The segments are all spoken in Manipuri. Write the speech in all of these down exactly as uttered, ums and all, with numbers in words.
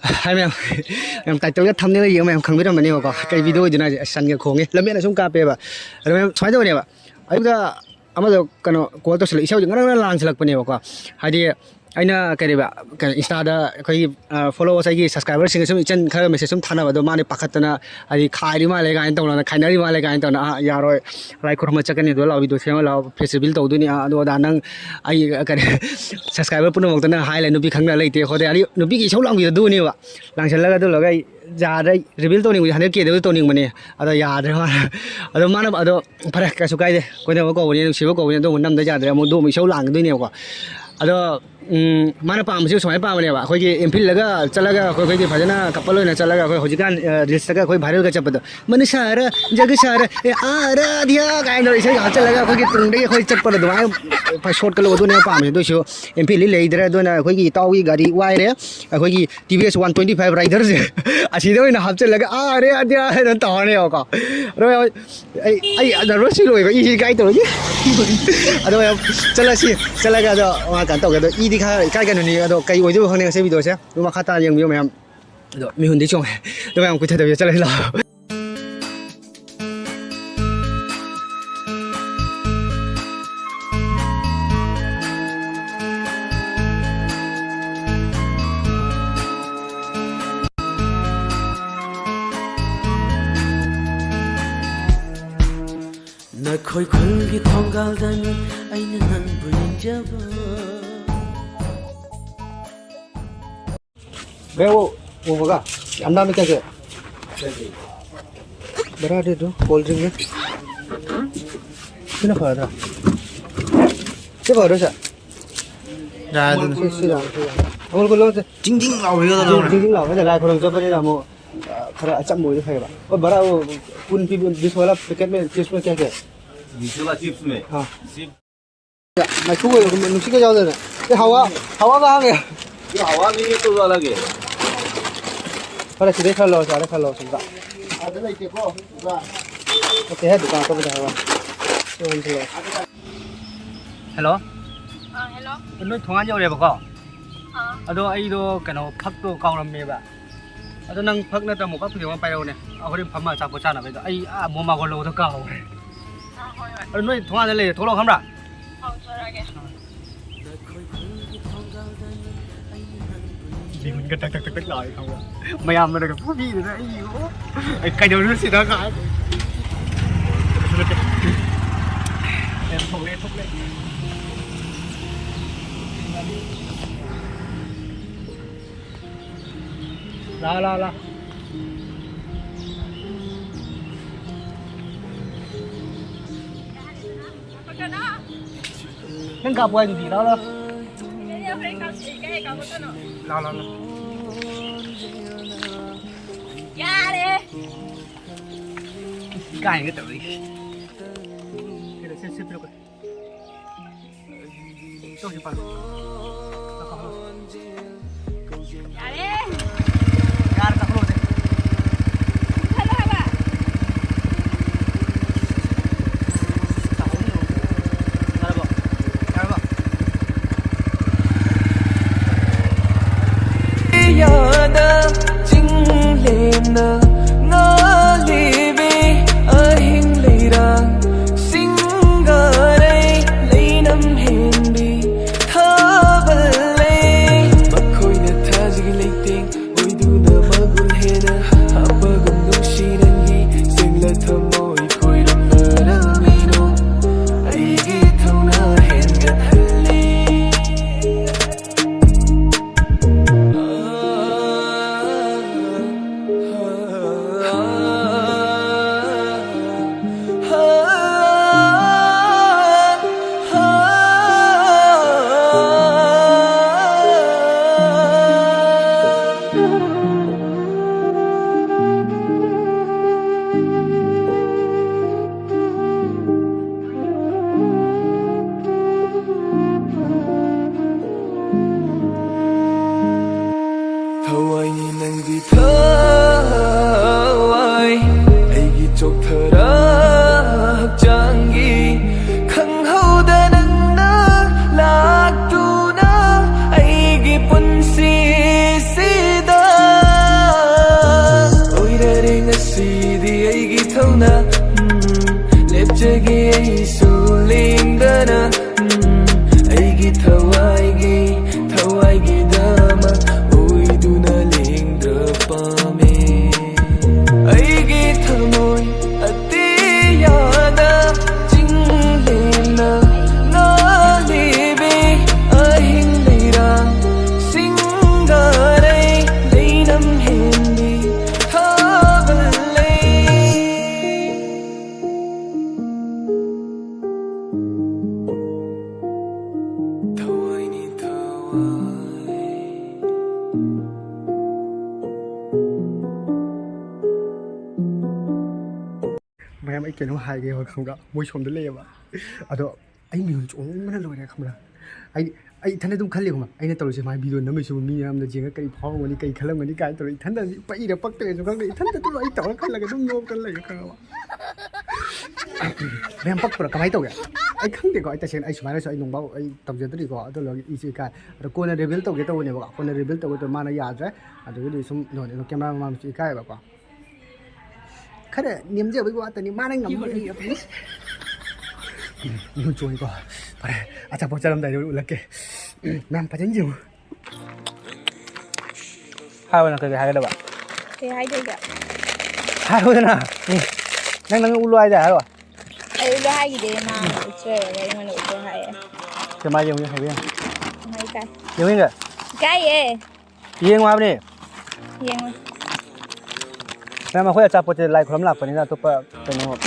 ꯍꯥꯏ ꯃꯌꯥꯝ, ꯃꯌꯥꯝ title-ꯒ thumbnail-ꯒ ꯌꯦꯡꯉ ꯃꯌꯥꯝ ꯈꯪꯕꯤꯔꯝꯃꯅꯦꯕꯀꯣ, ꯀꯩ video ꯑꯣꯏꯗꯣꯏꯅꯣ ꯍꯥꯏꯁꯦ꯫ ꯑꯁ, ꯁꯟꯒ ꯈꯣꯡꯉꯦ, ꯂꯝꯕꯦꯟ ꯑꯁꯨꯝ ꯀꯥꯞꯄꯦꯕ꯫ ꯑꯗꯣ ꯃꯌꯥꯝ ꯁꯨꯃꯥꯏꯅ ꯇꯧꯕꯅꯦꯕ, ꯑꯌꯨꯛꯇ ꯑꯃꯗꯣ ꯀꯩꯅꯣ call ꯇꯧꯁꯜꯂꯛꯑꯦ, ꯏꯁꯧꯁꯦ ꯉꯔꯪ ꯉꯔꯪ ꯂꯥꯡꯁꯜꯂꯛꯄꯅꯦꯕꯀꯣ꯫ ꯍꯥꯏꯗꯤ ꯑꯩꯅ ꯀꯔꯤꯕ, ꯀꯩꯅꯣ, Insta-ꯗ ꯑꯩꯈꯣꯏꯒꯤ, ꯑ, followers ꯑꯩꯒꯤ subscriber-ꯁꯤꯡꯒ ꯁꯨꯝ ꯏꯆꯟ ꯈꯔ message ꯁꯨꯝ ꯊꯥꯅꯕꯗꯣ, ꯃꯥꯅ ꯄꯥꯈꯠꯇꯅ, ꯍꯥꯏꯗꯤ ꯈꯥꯏꯔꯤ ꯃꯥꯜꯂꯦ ꯀꯥꯏꯅ ꯇꯧꯅꯗꯅ, ꯈꯥꯏꯅꯔꯤ ꯃꯥꯜꯂꯦ ꯀꯥꯏꯅ ꯇꯧꯅ, "ꯑꯥ, ꯌꯥꯔꯣꯏ, ꯂꯥꯏ ꯈꯨꯔꯨꯝꯕ ꯆꯠꯀꯅꯤ, ꯑꯗꯨ ꯂꯥꯛꯑꯣ, video ꯁꯦꯝꯃ ꯂꯥꯛꯑꯣ, face reveal ꯇꯧꯗꯣꯏꯅꯤ, ꯑꯥ, ꯑꯗꯨ ꯑꯗꯥ, ꯅꯪ ꯑꯩ ꯀꯔꯤ subscriber ꯄꯨꯝꯅꯃꯛꯇ ꯅꯪ ꯍꯥꯏ ꯂꯩ, ꯅꯨꯄꯤ ꯈꯪꯅ ꯂꯩꯇꯦ ꯈꯣꯠꯇꯦ", ꯑꯗꯩ ꯅꯨꯄꯤꯒꯤ ꯏꯁꯧ ꯂꯥꯡꯕꯤꯗꯣ ꯑꯗꯨꯅꯦꯕ꯫ ꯂꯥꯡꯁꯜꯂꯒ ꯑꯗꯨ ꯂꯣꯏꯔꯒ ꯑꯩ ꯌꯥꯗ꯭ꯔꯦ, reveal ꯇꯧꯅꯤꯡꯕꯗꯤ hundred K-ꯗꯕꯨꯗꯤ ꯇꯧꯅꯤꯡꯕꯅꯦ, ꯑꯗꯣ ꯌꯥꯗ꯭ꯔꯦ ꯃꯥꯅ꯫ ꯑꯗꯣ ꯃꯥꯅ, ꯑꯗꯣ ꯐꯔꯦ, ꯀꯩꯁꯨ ꯀꯥꯏꯗꯦ, ꯀꯣꯏꯅꯕ ꯀꯧꯕꯅꯤꯅ, ꯅꯨꯡꯁꯤꯕ ꯀꯧꯕꯅꯤꯅ, ꯑꯗꯨꯒꯨꯝꯕ ꯅꯝꯗ ꯌꯥꯗ꯭ꯔꯦ, ꯑꯃꯨꯛ ꯑꯗꯨꯒꯨꯝꯕ ꯏꯁꯧ ꯂꯥꯡꯒꯗꯣꯏꯅꯦꯕꯀꯣ꯫ ꯑꯗꯣ, ꯎꯝ, ꯃꯥꯅ ꯄꯥꯝꯕꯁꯤ ꯁꯨꯃꯥꯏꯅ ꯄꯥꯝꯕꯅꯦꯕ, ꯑꯩꯈꯣꯏꯒꯤ ꯏꯝꯐꯤꯜꯗꯒ ꯆꯠꯂꯒ ꯑꯩꯈꯣꯏ, ꯑꯩꯈꯣꯏꯒꯤ ꯐꯖꯅ couple ꯑꯣꯏꯅ ꯆꯠꯂꯒ, ꯑꯩꯈꯣꯏ ꯍꯧꯖꯤꯛꯀꯥꯟ, ꯑ, reels-ꯇꯒ ꯑꯩꯈꯣꯏ viral-ꯒ ꯆꯠꯄꯗꯣ, "ꯃꯅꯨ ꯁꯥꯔ, ꯖꯒ ꯁꯥꯔ, ꯑꯦ, ꯑꯥꯔꯥꯙ꯭ꯌꯥ" ꯀꯥꯏꯅ ꯏꯁꯩꯒ ꯍꯥꯞꯆꯜꯂꯒ ꯑꯩꯈꯣꯏꯒꯤ ꯇꯨꯡꯗꯒꯤ ꯑꯩꯈꯣꯏ ꯆꯠꯄꯗꯣ ꯑꯗꯨꯃꯥꯏꯅ shot-ꯀ ꯂꯧꯕꯗꯨꯅꯦꯕ ꯄꯥꯝꯃꯤꯁꯦ꯫ ꯑꯗꯨ ꯑꯣꯏꯁꯨ ꯏꯝꯐꯤꯜꯗꯤ ꯂꯩꯗ꯭ꯔꯦ, ꯑꯗꯨꯅ ꯑꯩꯈꯣꯏꯒꯤ ꯏꯇꯥꯎꯒꯤ ꯒꯥꯔꯤ ꯋꯥꯏꯔꯦ, ꯑꯩꯈꯣꯏꯒꯤ TVS one twenty five Rider-ꯁꯦ ꯑꯁꯤꯗ ꯑꯣꯏꯅ ꯍꯥꯞꯆꯤꯜꯂꯒ "ꯑꯥꯔꯥꯙ꯭ꯌꯥ" ꯍꯥꯏꯅ ꯇꯧꯔꯅꯦꯕꯀꯣ꯫ ꯑꯗꯣ ꯑꯩ, ꯑꯩ nervous feel ꯑꯣꯏꯕ, ꯏꯁꯤ ꯀꯥꯏ ꯇꯧꯔꯒꯦ꯫ ꯑꯗꯣ ꯌꯥꯝ ꯆꯠꯂꯁꯤ, ꯆꯠꯂꯒ ꯑꯗꯣ ꯃꯥ ꯀꯩꯅꯣ ꯇꯧꯒꯦ꯫ ꯑꯗꯣ ꯏꯗꯤ ꯈꯔ ꯏꯀꯥꯏ ꯀꯩꯅꯣꯅꯤ, ꯑꯗꯣ ꯀꯩ ꯑꯣꯏꯗꯣꯏꯕ ꯈꯪꯗꯦ ꯉꯁꯤ video-ꯁꯦ꯫ ꯑꯗꯨ ꯃꯈꯥ ꯇꯥꯅ ꯌꯦꯡꯕꯤꯌꯨ ꯃꯌꯥꯝ꯫ ꯑꯗꯣ ꯃꯤꯍꯨꯟꯗꯤ ꯆꯣꯡꯉꯦ꯫ ꯑꯗꯣ ꯃꯌꯥꯝ ꯀꯨꯏꯊꯗꯕꯤꯗ ꯆꯠꯂꯁꯤ ꯂꯥꯛꯑꯣ꯫ ꯅꯈꯣꯏ ꯈꯨꯜꯒꯤ ꯊꯣꯡꯒꯥꯜꯗꯅꯤ ꯑꯩꯅ ꯅꯪꯕꯨ ꯌꯦꯡꯖꯕ꯫ भैया, वो, वो होगा, ठंडा में क्या क्या है? बड़ा दे दो, कोल्ड ड्रिंक में। कितना ꯐꯒꯗ꯭ꯔꯥ? ꯁꯤ ꯐꯒꯗ꯭ꯔꯣ, ꯁꯥꯔ? ꯌꯥꯔꯦ ꯑꯗꯨꯅ꯫ ꯁꯤ, ꯁꯤ ꯌꯥꯔꯦ, ꯁꯤ ꯌꯥꯔꯦ꯫ ꯑꯃꯨꯜ ꯀꯨꯜ ꯂꯧꯔꯁꯦ꯫ ꯆꯤꯡ ꯆꯤꯡ ꯂꯥꯎꯕꯤꯒꯗꯣ ꯂꯧꯔꯦ꯫ ꯆꯤꯡ ꯆꯤꯡ ꯂꯥꯎꯕ ꯍꯥꯏꯁꯦ ꯂꯥꯏ ꯈꯨꯔꯨꯝ ꯆꯠꯄꯅꯤꯅ ꯑꯃꯨꯛ, ꯑ, ꯈꯔ ꯑꯆꯝꯕ ꯑꯣꯏꯗꯤ ꯐꯩꯌꯦꯕ꯫ ꯑꯣ, ꯚꯔꯥ, ꯑꯣ, ꯀꯨꯟ ꯄꯤꯕ ꯖꯨꯁ ꯋꯥꯂꯥ ꯄꯦꯀꯦꯠ ꯃꯦ ꯖꯨꯁ ꯃꯦ ꯀꯌꯥ ꯀꯌꯥ? बीस वाला चिप्स में। हाँ। ꯃꯩꯈꯨ ꯑꯣꯏꯔꯒ ꯅꯨꯡꯁꯤꯠꯀ ꯌꯥꯎꯗꯅ꯫ ꯑꯦ, ꯍꯋꯥ, ꯍꯋꯥ ꯀꯍꯥꯡ ꯍꯦ? जो हवा में ये तो अलग है। ꯈꯔ ꯁꯤꯗꯩ ꯈꯔ ꯂꯧꯔꯁꯤ, ꯑꯥꯗ ꯈꯔ ꯂꯧꯔꯁꯤ ꯑꯝꯇ꯫ ꯑꯥꯗ ꯂꯩꯇꯦꯀꯣ, ꯑꯣꯖꯥ꯫ ꯅꯠꯇꯦꯍꯦ, ꯗꯨꯀꯥꯟ ꯑꯇꯣꯞꯄꯗ ꯍꯥꯏꯕ ꯋꯥꯅꯤ꯫ ꯁꯤ ꯑꯣꯏꯅ ꯁꯤꯜꯂꯛꯑꯣ꯫ ꯍꯦꯜꯂꯣ꯫ ꯑꯥ, ꯍꯦꯜꯂꯣ꯫ ꯅꯣꯏ ꯊꯣꯡꯒꯥꯟ ꯌꯧꯔꯦꯕꯀꯣ? ꯑꯗꯣ ꯑꯩꯗꯣ ꯀꯩꯅꯣ ꯐꯛꯇꯣ ꯀꯥꯎꯔꯝꯃꯦꯕ꯫ ꯑꯗꯣ ꯅꯪ ꯐꯛ ꯅꯠꯇ꯭ꯔ ꯃꯣꯝꯄꯥꯛ ꯐꯤꯗꯛ ꯑꯃ ꯄꯥꯏꯔꯛꯎꯅꯦ꯫ ꯑ, ꯍꯣꯔꯦꯟ ꯐꯝꯃ ꯑꯆꯥꯄꯣꯠ ꯆꯥꯅꯕꯩꯗꯣ꯫ ꯑꯩ ꯑꯥ ꯃꯣꯝ ꯃꯥꯒꯣꯟ ꯂꯧꯕꯗꯣ ꯀꯥꯎꯔꯦ꯫ ꯑꯥ, ꯍꯣꯏ, ꯍꯣꯏ꯫ ꯑꯗꯣ ꯅꯣꯏ ꯊꯣꯡꯒꯥꯟꯗ ꯂꯩꯔꯦ, ꯊꯣꯛꯂꯛꯑꯣ ꯈꯪꯕ꯭ꯔꯥ? ꯑꯧ, ꯊꯣꯛꯂꯛꯑꯒꯦ꯫ ꯃꯤꯍꯨꯟꯒ ꯇꯛ ꯇꯛ ꯇꯛ ꯇꯛ ꯂꯥꯎꯔꯦ ꯈꯪꯕ꯭ꯔꯥ? ꯃꯌꯥꯝꯅꯒ ꯐꯨꯕꯤꯗꯅ ꯑꯩ, ꯑꯣ, ꯑꯩ ꯀꯩꯗꯧꯔꯤꯅꯣ ꯁꯤꯗ ꯀꯥꯏ꯫ ꯊꯣꯛꯂꯛꯑꯦ, ꯊꯣꯛꯂꯛꯑꯦ꯫ ꯂꯥ, ꯂꯥ, ꯂꯥ꯫ ꯅꯪ ꯀꯥꯞꯄꯨ ꯍꯥꯏꯗꯨꯗꯤ, ꯂꯥ, ꯂꯥ꯫ ꯂꯥ, ꯂꯥ, ꯂꯥ꯫ ꯌꯥꯔꯦ꯫ ꯏꯀꯥꯏꯒꯦ ꯇꯧꯔꯤ꯫ ꯁꯤ, ꯁꯤ, ꯁꯤ ꯄꯤꯔꯛꯑꯣ꯫ ꯇꯧꯁꯤ ꯄꯥꯔꯣ꯫ ꯌꯥꯔꯦ꯫ ꯌꯥꯔꯦ, ꯀꯥꯈꯠꯂꯣꯁꯦ꯫ ꯀꯨꯝꯊꯠꯂꯣ ꯍꯥꯏꯕ꯫ ꯌꯥꯔꯕꯣ? ꯌꯥꯔꯕꯣ? ꯌꯥꯗ ꯆꯤꯡꯂꯦꯝꯅ ꯉꯥꯜꯂꯤꯕꯤ ꯑꯍꯤꯡ ꯂꯩꯔꯥꯡ ꯁꯤꯡꯒꯥꯔꯩ ꯂꯩꯅꯝ ꯍꯦꯟꯕꯤ ꯊꯥꯕꯜ ꯂꯩ꯫ ꯃꯈꯣꯏꯅ ꯊꯥꯖꯒꯤ ꯂꯩꯇꯦꯡ ꯑꯣꯏꯗꯨꯅ ꯃꯒꯨꯟ ꯍꯦꯟꯅ ꯍꯥꯞꯄꯒꯨꯝ ꯅꯨꯡꯁꯤ ꯅꯪꯒꯤ ꯆꯦꯡꯂ ꯊꯃꯣꯏ ꯈꯣꯏꯔꯝꯅꯔꯝꯃꯤꯅꯣ ꯑꯩꯒꯤ ꯊꯧꯅꯥ ꯍꯦꯟꯒꯠꯍꯜꯂꯤ꯫ ꯊꯋꯥꯏꯅꯤ ꯅꯪꯗꯤ ꯊꯋꯥꯏ ꯑꯩꯒꯤ ꯆꯣꯛꯊꯔ ꯍꯛꯆꯥꯡꯒꯤ ꯈꯪꯍꯧꯗ ꯅꯪꯅ ꯂꯥꯛꯇꯨꯅ ꯑꯩꯒꯤ ꯑꯩ ꯀꯩꯅꯣꯝ ꯍꯥꯏꯒꯦ ꯍꯣꯏ ꯈꯪꯕ꯭ꯔꯥ? ꯃꯣꯏ ꯁꯣꯝꯗ ꯂꯩꯌꯦꯕ꯫ ꯑꯗꯣ ꯑꯩ ꯃꯤꯍꯨꯟ ꯆꯣꯡꯕꯅ ꯂꯣꯏꯔꯦ ꯈꯪꯕ꯭ꯔꯥ? ꯑꯩ ꯑꯩ ꯏꯊꯟꯗ ꯑꯗꯨꯝ ꯈꯜꯂꯤꯀꯣ, ꯑꯩꯅ ꯇꯧꯔꯤꯁꯦ ꯃꯥꯏ ꯚꯤꯗꯤꯑꯣ ꯅꯝꯃꯤꯁꯤꯕꯨ ꯃꯤ ꯃꯌꯥꯝꯅ ꯌꯦꯡꯉ ꯀꯔꯤ ꯐꯥꯎꯔꯝꯒꯅꯤ, ꯀꯔꯤ ꯈꯜꯂꯝꯒꯅꯤ ꯀꯥꯏꯅ ꯇꯧꯔ ꯏꯊꯟꯗ ꯄꯛꯏꯔ ꯄꯛꯇ꯭ꯔꯦꯁꯨ ꯈꯪꯗꯦ, ꯏꯊꯟꯗ ꯑꯗꯨꯝ ꯑꯩ ꯇꯧꯔ ꯈꯜꯂꯒ ꯑꯗꯨꯝ ꯅꯣꯛꯇꯅ ꯂꯩꯔꯦ ꯈꯪꯉꯕ? ꯃꯌꯥꯝ ꯄꯛꯄ꯭ꯔꯥ? ꯀꯃꯥꯏꯅ ꯇꯧꯒꯦ? ꯑꯩ ꯈꯪꯗꯦꯀꯣ꯫ ꯑꯩ ꯇꯁꯦꯡꯅ ꯑꯩ ꯁꯨꯃꯥꯏꯅꯁꯨ ꯑꯩ ꯅꯣꯡꯕꯥꯎ ꯑꯩ ꯇꯧꯖꯗ꯭ꯔꯤꯀꯣ꯫ ꯑꯗꯨ ꯂꯣꯏꯔꯒ ꯏꯁꯨ ꯏꯀꯥꯏ꯫ ꯑꯗꯣ ꯀꯣꯟꯅ ꯔꯤꯚꯤꯜ ꯇꯧꯒꯦ ꯇꯧꯕꯅꯦꯕꯀꯣ꯫ ꯀꯣꯟꯅ ꯔꯤꯚꯤꯜ ꯇꯧꯒꯦ ꯇꯧꯕ ꯃꯥꯅ ꯌꯥꯗ꯭ꯔꯦ꯫ ꯑꯗꯨꯒꯤꯗꯤ ꯁꯨꯝ ꯂꯣꯏꯔꯦ꯫ ꯑꯗꯣ ꯀꯦꯃꯦꯔꯥ ꯃꯃꯥꯡꯗꯁꯨ ꯏꯀꯥꯏꯌꯦꯕꯀꯣ꯫ ꯈꯔ ꯅꯦꯝꯖꯕꯒꯤ ꯋꯥꯇꯅꯤ, ꯃꯥꯅ ꯉꯝꯕ ꯂꯩ꯫ ꯎꯝ, ꯆꯣꯏꯀꯣ꯫ ꯐꯔꯦ, ꯑꯆꯥꯄꯣꯠ ꯆꯥꯔꯝꯗꯥꯏꯗ ꯎꯠꯂꯛꯀꯦ꯫ ꯎꯝ, ꯃꯌꯥꯝ ꯐꯖꯅ ꯌꯦꯡꯉꯨ꯫ ꯍꯥꯏꯔꯣ, ꯅꯪ ꯀꯩꯀꯩ ꯍꯥꯏꯒꯗꯕ? ꯀꯩ ꯍꯥꯏꯗꯣꯏꯒꯦ? ꯍꯥꯏꯔꯣꯗꯅ꯫ ꯎꯝ, ꯅꯪ, ꯅꯪ ꯎꯠꯂꯣ ꯍꯥꯏꯗꯥꯏ, ꯍꯥꯏꯔꯣ꯫ ꯑꯩ ꯎꯠꯂꯣ ꯍꯥꯏꯒꯤꯗꯦ, ꯃꯥ ꯎꯠꯆꯔꯒ ꯑꯩꯉꯣꯟꯗ ꯎꯠꯂꯣ ꯍꯥꯏꯌꯦ꯫ ꯀꯃꯥꯏ ꯌꯦꯡꯉꯨ, ꯍꯥꯏꯕ ꯌꯦꯡꯉꯨ꯫ ꯀꯃꯥꯏ ꯏꯀꯥꯏ? ꯌꯦꯡꯉꯨ ꯌꯦꯡꯉꯨ꯫ ꯏꯀꯥꯏꯌꯦ꯫ ꯌꯦꯡꯉꯨ ꯍꯥꯏꯕꯅꯤ꯫ ꯌꯦꯡꯉꯨ꯫ ꯃꯌꯥꯝ, ꯑꯩꯈꯣꯏ ꯑꯆꯥꯄꯣꯠꯁꯦ ꯂꯥꯏ ꯈꯨꯔꯨꯝ ꯂꯥꯛꯄꯅꯤꯅ ꯑꯇꯣꯞꯄ ꯀꯩꯅꯣ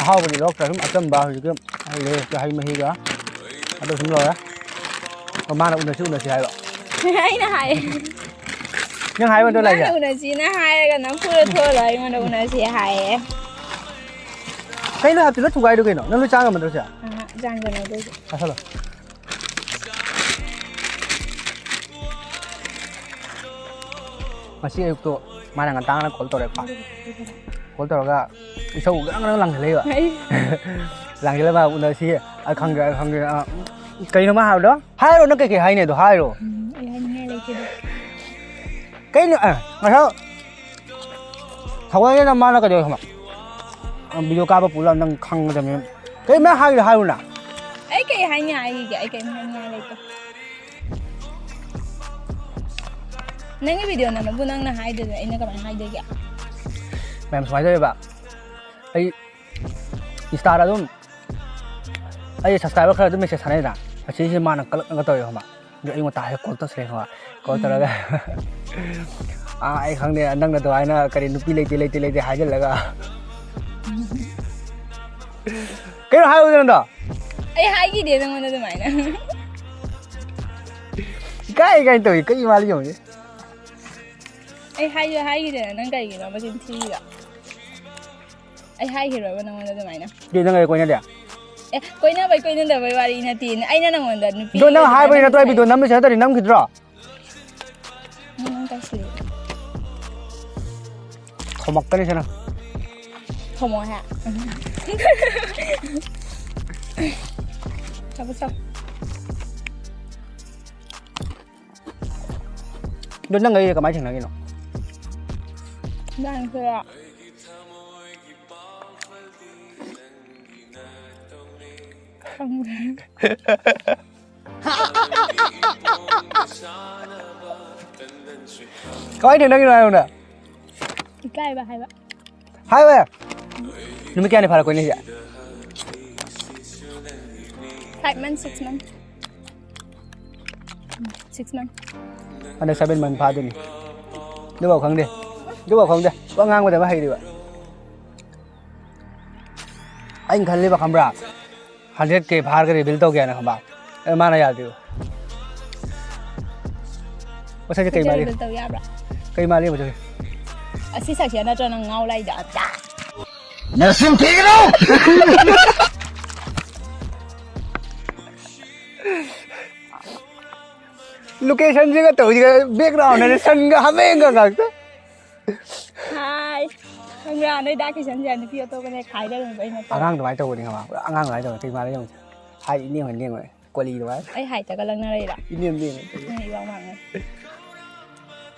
ꯑꯍꯥꯎꯕꯗꯤ ꯂꯧꯔꯛꯇ꯭ꯔꯦ꯫ ꯁꯨꯝ ꯑꯆꯝꯕ ꯍꯧꯖꯤꯛꯀꯤ ꯂꯦꯁꯀ ꯍꯩ ꯃꯍꯤꯒ ꯑꯗꯨ ꯁꯨꯝ ꯂꯧꯔꯦ꯫ ꯑꯣ, ꯃꯥꯅ ꯎꯅꯁꯤ ꯎꯅꯁꯤ ꯍꯥꯏꯕ꯫ ꯑꯩꯅ ꯍꯥꯏ꯫ ꯅꯪ ꯍꯥꯏꯕ ꯅꯠꯇ꯭ꯔꯣ ꯂꯥꯏꯁꯦ? ꯃꯥꯅ ꯎꯅꯁꯤꯅ ꯍꯥꯏꯔꯒ ꯅꯝꯐꯨꯗ ꯊꯣꯛꯍꯜꯂꯣ ꯑꯩꯉꯣꯟꯗ ꯎꯅꯁꯤ ꯍꯥꯏꯌꯦ꯫ ꯀꯩꯅꯣ ꯍꯥꯏꯕꯗꯨ ꯊꯨꯒꯥꯏꯗꯣ ꯀꯩꯅꯣ? ꯅꯪ ꯂꯣꯏ ꯆꯥ ꯉꯝꯃꯗ꯭ꯔꯣ ꯁꯦ? ꯑꯍ, ꯆꯥꯡꯗꯅ ꯑꯗꯨꯏꯁꯨ꯫ ꯆꯥꯁꯜꯂꯣ꯫ ꯉꯁꯤ ꯑꯌꯨꯛꯇꯣ ꯃꯥꯅ ꯉꯟꯇꯥꯅ ꯀꯣꯜ ꯇꯧꯔꯛꯑꯦꯀꯣ꯫ ꯀꯣꯜ ꯇꯧꯔꯒ ꯏꯁꯧ ꯒ꯭ꯔꯪ ꯒ꯭ꯔꯪ ꯂꯪꯁꯤꯜꯂꯛꯏꯕ꯫ ꯑꯩ ꯂꯪꯁꯤꯜꯂ ꯃꯥ ꯎꯅꯁꯤ, ꯑ, ꯈꯪꯗ꯭ꯔꯦ, ꯑ, ꯈꯪꯗ꯭ꯔꯦ, ꯑ, ꯀꯩꯅꯣ ꯃꯥ ꯍꯥꯏꯕꯗꯣ? ꯍꯥꯏꯔꯣ, ꯅꯪ ꯀꯩꯀꯩ ꯍꯥꯏꯅꯤ ꯑꯗꯣ ꯍꯥꯏꯔꯣ꯫ ꯎꯝ, ꯑꯩ ꯍꯥꯏꯅꯤꯡꯉꯥꯏ ꯂꯩꯇꯦꯗ꯫ ꯀꯩꯅꯣ, ꯑ, ꯉꯁꯥꯏ ꯊꯧꯒꯠꯂꯦꯅ ꯃꯥꯅ ꯀꯩꯗꯧꯋꯦ ꯈꯪꯕ꯭ꯔꯥ? ꯚꯤꯗꯤꯑꯣ ꯀꯥꯞꯄ ꯄꯨꯂꯞ ꯅꯪ ꯈꯪꯒꯗꯕꯅꯤ꯫ ꯀꯩ ꯃꯌꯥꯝ ꯍꯥꯏꯒꯦ ꯍꯥꯏꯔꯨꯅ꯫ ꯑꯩ ꯀꯩ ꯍꯥꯏꯅꯤ ꯍꯥꯏꯔꯤꯒꯦ? ꯑꯩ ꯀꯩꯝ ꯍꯥꯏꯅꯤꯡꯉꯥꯏ ꯂꯩꯇꯦ꯫ ꯅꯪꯒꯤ ꯚꯤꯗꯤꯑꯣ ꯅꯝꯕꯕꯨ ꯅꯪꯅ ꯍꯥꯏꯗ꯭ꯔꯗꯤ ꯑꯩꯅ ꯀꯃꯥꯏꯅ ꯍꯥꯏꯗꯣꯏꯒꯦ? ꯃꯌꯥꯝ ꯁꯨꯃꯥꯏꯅ ꯇꯧꯋꯦꯕ꯫ ꯑꯩ ꯏꯟꯁꯇꯥꯗ ꯑꯗꯨꯝ ꯑꯩ ꯁꯕꯁꯀ꯭ꯔꯥꯏꯕꯔ ꯈꯔ ꯑꯗꯨꯝ ꯃꯦꯁꯦꯖ ꯊꯥꯅꯩꯗꯅ꯫ ꯑꯁꯤꯁꯦ ꯃꯥꯅ ꯀꯂꯛꯅꯒ ꯇꯧꯋꯦ ꯈꯪꯕ꯭ꯔꯥ? ꯑꯗꯣ ꯑꯩꯉꯣꯟꯗ ꯍꯦꯛ ꯀꯣꯜ ꯇꯧꯁꯜꯂꯛꯑꯦ ꯈꯪꯕ꯭ꯔꯥ? ꯀꯣꯜ ꯎꯝ꯫ ꯇꯧꯔꯒ, "ꯑꯥ, ꯑꯩ ꯈꯪꯗꯦ, ꯅꯪꯅ ꯑꯗꯨꯃꯥꯏꯅ ꯀꯔꯤ ꯅꯨꯄꯤ ꯂꯩꯇꯦ, ꯂꯩꯇꯦ, ꯂꯩꯇꯦ ꯍꯥꯏꯖꯤꯜꯂꯒ"꯫ ꯀꯩꯅꯣ ꯍꯥꯏꯌꯨꯗꯅ ꯑꯗꯣ? ꯑꯩ ꯍꯥꯏꯈꯤꯗꯦ ꯅꯪꯉꯣꯟꯗ ꯑꯗꯨꯃꯥꯏꯅ꯫ ꯏꯀꯥꯏ ꯏꯀꯥꯏ ꯇꯧꯏ, ꯀꯩ ꯃꯥꯜꯂꯤ ꯌꯦꯡꯉꯨꯅꯦ꯫ ꯑꯩ ꯍꯥꯏꯁꯨ ꯍꯥꯏꯈꯤꯗꯅ ꯅꯪ ꯀꯩꯒꯤꯅꯣ ꯃꯆꯤꯟ ꯊꯤꯔꯤꯗꯣ? ꯑꯩ ꯍꯥꯏꯈꯤꯔꯣꯏꯕ ꯅꯉꯣꯟꯗ ꯑꯗꯨꯃꯥꯏꯅ꯫ ꯑꯗꯨꯗꯤ ꯅꯪ ꯑꯩ ꯀꯣꯏꯅꯗꯦ? ꯑꯦ, ꯀꯣꯏꯅꯕꯩ ꯀꯣꯏꯅꯗꯕꯩ ꯋꯥꯔꯤ ꯅꯠꯇꯦ꯫ ꯑꯩꯅ ꯅꯉꯣꯟꯗ ꯅꯨꯄꯤ ꯑꯗꯣ ꯅꯪ ꯑꯗꯨꯃꯥꯏꯅ ꯍꯥꯏꯕꯅꯤ ꯅꯠꯇ꯭ꯔꯣ ꯑꯩ ꯍꯥꯏ- ꯚꯤꯗꯤꯑꯣ ꯅꯝꯕ ꯁꯦꯟꯅꯗ꯭ꯔꯗꯤ ꯅꯝꯈꯤꯗ꯭ꯔꯣ? ꯅꯪ ꯇꯧꯁꯤꯜꯂꯛꯑꯦ꯫ ꯈꯣꯝꯃꯛꯀꯅꯤ ꯁꯦ ꯅꯪ꯫ ꯈꯣꯝꯃꯣ ꯍꯦ꯫ ꯆꯠꯂꯣ, ꯆꯠꯂꯣ꯫ ꯑꯗꯣ ꯅꯪ ꯑꯩꯒ ꯀꯃꯥꯏꯅ ꯊꯦꯡꯅꯈꯤꯅꯣ? ꯅꯪꯁꯤꯔꯣ? ꯈꯪꯗꯦ꯫ ꯀꯃꯥꯏꯅ ꯊꯦꯡꯅꯈꯤꯅꯣ ꯍꯥꯏꯔꯣꯅꯦ? ꯏꯀꯥꯏꯕ ꯍꯥꯏꯕ꯫ ꯍꯥꯏꯕ ꯅꯨꯃꯤꯠ ꯀꯌꯥꯅꯤ ꯐꯥꯔꯛꯄꯅꯤ ꯁꯦ? Five months, six months. Six months. ꯍꯟꯗꯛ seven month ꯐꯥꯗꯣꯏꯅꯤ꯫ ꯑꯗꯨꯐꯥꯎ ꯈꯪꯗꯦ꯫ ꯑꯗꯨꯐꯥꯎ ꯈꯪꯗꯦ꯫ ꯋꯥ ꯉꯥꯡꯕꯗ ꯑꯃ ꯍꯩꯔꯤꯕ꯫ ꯑꯩꯅ ꯈꯜꯂꯤꯕ ꯈꯪꯕ꯭ꯔꯥ? Hundred K ꯐꯥꯔꯒ reveal ꯇꯧꯒꯦ ꯍꯥꯏꯅ ꯈꯪꯕ꯭ꯔꯥ? ꯑꯦ, ꯃꯥꯅ ꯌꯥꯗ꯭ꯔꯤꯕ꯫ ꯃꯁꯛꯁꯦ ꯀꯩ ꯍꯧꯖꯤꯛ ꯃꯥꯜꯂꯤ? Reveal ꯇꯧ ꯌꯥꯕ꯭ꯔꯥ? ꯀꯩ ꯃꯥꯜꯂꯤ ꯃꯁꯛꯁꯦ? ꯑꯁꯤ ꯁꯛꯁꯤꯗ ꯅꯠꯇ꯭ꯔꯣ ꯅꯪ ꯉꯥꯎ ꯂꯩꯗꯣ? ꯑꯠꯆꯥ! ꯅꯆꯤꯟ ꯊꯤꯒꯅꯨ! Location ꯁꯤꯒ ꯇꯧꯔꯤꯁꯤꯒ background ꯁꯟꯒ ꯍꯥꯃꯦꯡꯒ ꯉꯥꯛꯇ꯫ ꯍꯥꯏ꯫ ꯈꯪꯕ꯭ꯔꯥ? ꯅꯣꯏ ꯗꯥ ꯀꯤꯁꯟꯁꯦ ꯅꯨꯄꯤ ꯑꯇꯣꯞꯄꯅꯦ ꯈꯥꯏꯗꯧꯔꯤꯕ ꯑꯩꯅ ꯇꯧ- ꯑꯉꯥꯡ ꯑꯗꯨꯃꯥꯏꯅ ꯇꯧꯕꯅꯤ ꯈꯪꯕ꯭ꯔꯥ? ꯄꯨꯔꯥ ꯑꯉꯥꯡ ꯑꯗꯨꯃꯥꯏꯅ ꯇꯧꯕꯅꯤ꯫ ꯀꯩ ꯃꯥꯜꯂꯤ ꯌꯦꯡꯉꯨꯁꯦ꯫ ꯍꯥꯏ ꯏꯅꯦꯝ ꯑꯣꯏ ꯅꯦꯝ ꯑꯣꯏ꯫ ꯀꯣꯂꯤ ꯑꯗꯨꯃꯥꯏꯅ꯫ ꯑꯩ ꯍꯥꯏꯠꯇꯒ ꯂꯪꯅꯔꯛꯏꯔꯥ? ꯏꯅꯦꯝ ꯅꯦꯝ ꯑꯣꯏ꯫ ꯅꯪ ꯏꯋꯥꯡ ꯋꯥꯡꯉꯦ꯫